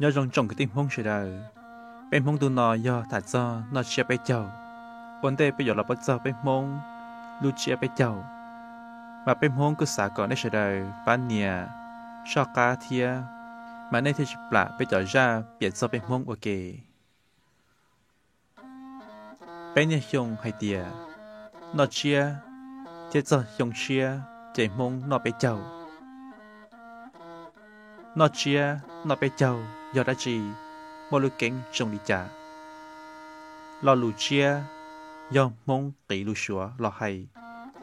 Nyob zoo tsoom kwv tij Hmoob sawv daws, peb Hmoob ntu no yog tham txog noj tsiab peb caug. Ua ntej peb yuav los paub txog peb Hmoob lub tsiab peb caug, mas peb Hmoob kuj xav kom nej sawv daws pab nias soj qab thiab, mas nej thiaj tsis plam peb cov zaj piav txog peb Hmoob ua ke. Peb niaj xyoo hais tias noj tsiab, thiab txog xyoo tshiab ces Hmoob noj peb caug. Noj tsiab noj peb caug yog dab tsi? Muaj lub keeb zoo li cas? Lo lus tsiab yog Hmoob qiv lus Suav los hais,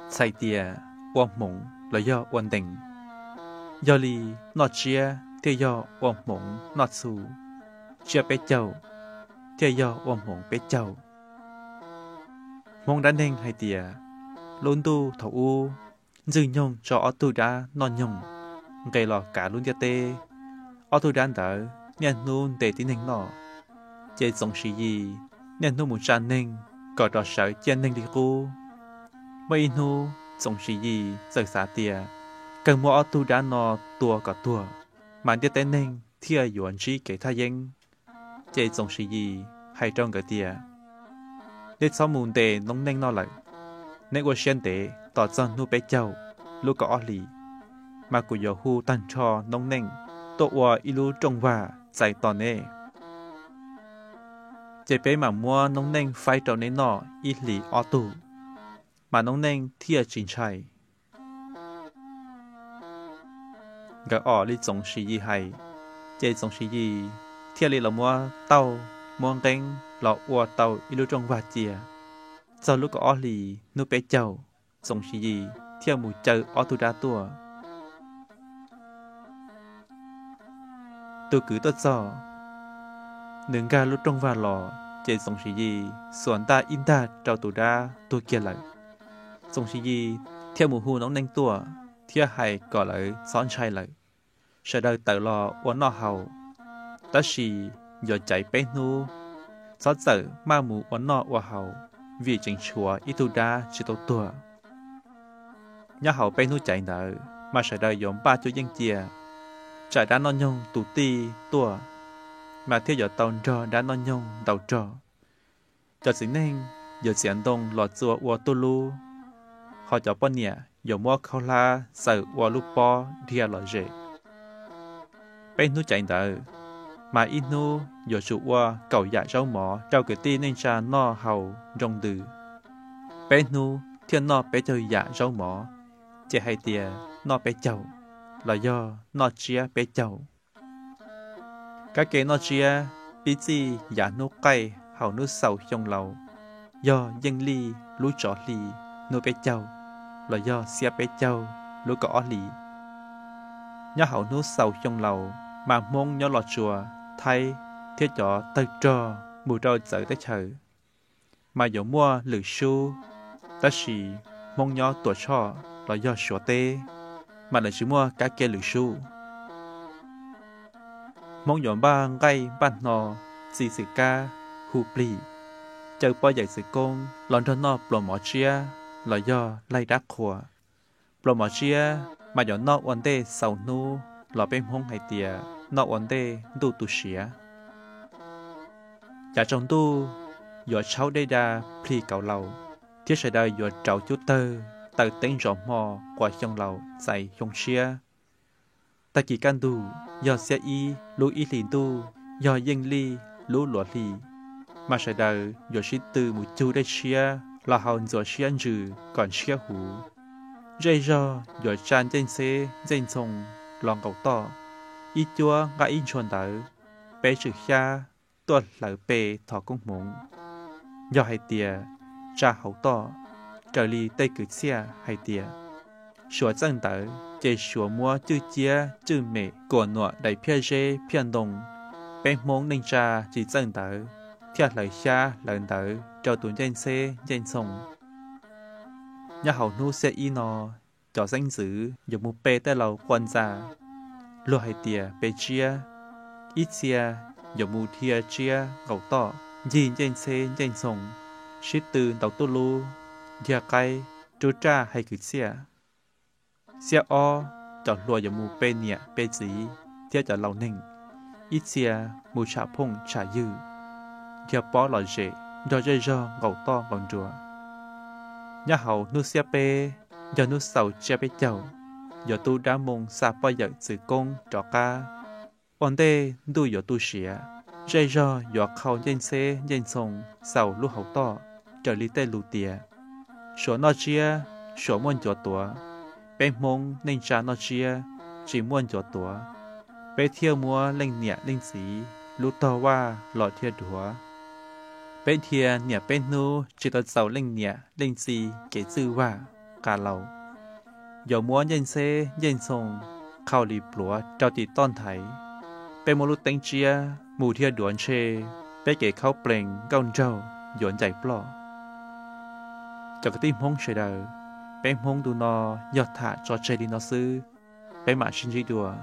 txhais tias ua hmoov los yog ua ntees. Yog li, noj tsiab thiaj yog ua hmoov noj txhua, tsiab peb caug thiaj yog ua hmoov peb caug. Hmoob dab neeg hais tias, lub ntuj thaum ub, Ntxwg Nyoog tso ob tug dab noj nyoog nqes los kav lub ntiaj teb. Ob tug dab ntawd niaj hnub ntes tib neeg noj, ces Txoov Siv Yis niaj hnub mus tsa neeg kom rov sawv ciaj neeg li qub. Muaj ib hnub Txoov Siv Yis txawm xav tias, kawg muab ob tug dab no tua kom tuag, mas ntiaj teb neeg thiaj yuav ntsib kev thaj yeeb. Ces Txoov Siv Yis hais rau nkawd tias, neb txhob mus ntes noob neej noj lawm. Neb ua siab ntev tos txog hnub peb caug lub kaum ob hlis, mas kuv yuav hu tag nrho noob neej tuaj ua ib lub rooj vag txais tos neb, ces peb mam muab noob neej faib rau neb noj ib hlis ob tug, mas noob neej thiaj tsis ntshai. Nkawd om li Txoov Siv Yis hais, ces Txoov Siv Yis thiaj li los muab tauj muab nqeeb los ua tau ib lub rooj vag cia. Txog lub kaum ob hlis hnub peb caug, Txoov Siv Yis thiaj mus caw ob tug dab tuaj. Tus kwv tuaj txog, nws nkag lub rooj vag los ces Txoov Siv Yis xuas ntaj ib ntag rau tus dab tuag kiag lawm. Txoov Siv Yis thiaj mus hu noob neej tuaj thiab hais kom lawv txhob ntshai lawm, sawv daws tawm los ua noj haus, tab sis yuav caiv peb hnub, txhob txawm maj mus ua noj ua haus, vim tseem tshuav ib tug dab tsis tau tuag. Nyob hauv peb hnub caiv ntawd mas sawv daws yuav npaj cuab yeej cia, tsam dab noj nyoog tus tij tuaj, mas thiaj yuav tau nrog dab noj nyoog ntaus rog. Cov txiv neej yuav txiav ntoo los txua ua tuj lub, ho cov poj niam yuav muab khaub hlab xaws ua lub pob dhia lom zem. Peb hnub caiv ntawd, mas ib hnub yuav tsum ua kaum yam zaub mov rau kwv tij neej tsa noj haus nroo ntws. Peb hnub thiaj noj peb caug yam zaub mov, ces hais tias noj peb caug, los yog noj tsiab peb caug. Kab ke noj tsiab pib txij yav hnub qaij hauv hnub xaus xyoo laus, yog yeej lij lub tsov hli hnub peb caug, los yog xiab peb caug lub kaum ob hlis. Nyob hauv hnub xaus xyoo laus, mas Hmoob nyob Los Tsuas, Thaib thiab cov tawg rog mus rau txawv teb chaws, mas yuav muaj lwm sub, tab sis Hmoob nyob Tuam Tshoj los yog Suav teb, mas lawv tsis muaj kab ke lwm sub. Hmoob yuav npaj nqaij npaj hno, txi txwm kab, hu plig, caw poj yawm txwv koob los nrog noj pluas mov tsiab los yog laig dab qhuas. Pluas mov tsiab mas yuav noj ua ntej xaus hnub los peb Hmoob hais tias noj ua ntej ntuj tu siav. Yav tsaus ntuj yuav tshaub dej da plig kauv laus, thiab sawv daws yuav rauv cub tawg taws teeb zov hmo quas xyoo laus txais xyoo tshiab. Tag kis kaj ntug yog xiab ib lub ib hlis ntuj, yog yeej lij lub luav hli, mas sawv daws yuav sib tw mus cug dej tshiab los haus ntxuav siab ntsws kom ntshiab huv. Zej zog yuav tsa ncej ntxheb ncej ntxhoo los nqaum toj, ib cuab nqa ib ntshua ntawv, peb tswm xyab tuaj hlawv pe thov koob hmoov. Yog hais tias tsa hauv toj, raws li tej kwv txhiaj hais tias, Suav txawj ntawv ces Suav muab cwj ciab cwj mem kuam nuam daim phiaj zeb phiaj ntoo, peb Hmoob neej tsa tsis txawj ntawv, thiaj hlawv xyab hlawv ntawv rau tus ncej ntxheb ncej ntxhoo. Nyob hauv hnub xiab ib no, cov xeeb ntxwv yuav mus pe tej laus quaj ntxa, luag hais tias pe tsiab. Ib txhia yuav mus dhia tsiab nqaum toj, ncig ncej ntxheb ncej ntxhoo, sib tw ntaus tuj lub, dhia qaib, rub raj hais kwv txhiaj. Xiab ob, cov hluas yuav mus pe niam pe txiv thiab cov laus neeg, ib txhia mus tsham phooj tsham ywg, nrhiav pob los zem nrog zej zog nqaum toj nqaum nruas. Nyob hauv hnub xiab peb, yog hnub xaus tsiab peb caug, yuav tu dab moo xa poj yawm txwv koob rov qab. Ua ntej ntuj yuav tu siav, zej zog yuav qhau ncej ntxheb ncej ntxhoo xaus lub hauv toj, raws li tej lus tias, Suav noj tsiab, Suav muaj ncuav tuav. Peb Hmoob neej tsa noj tsiab, tsis muaj ncuav tuav, peb thiaj muab leej niam leej txiv lub tog vaj los dhia duav. Peb dhia niam peb hnub tsis tau txaus leej niam leej txiv kev txwj vaj. Qas laus, yuav muab ncej ntxheb ncej ntxhoo qhau li pluav rau tim toj nthaiv. Peb muab lub teeb tsiab mus dhia duav ntshe peb kev khaub plees nkauj nraug yuav ncaim ploj. Cov kwv tij Hmoob sawv daws, peb Hmoob ntu no yog tham tso tseg li no xwb, peb mam sib ntsib dua.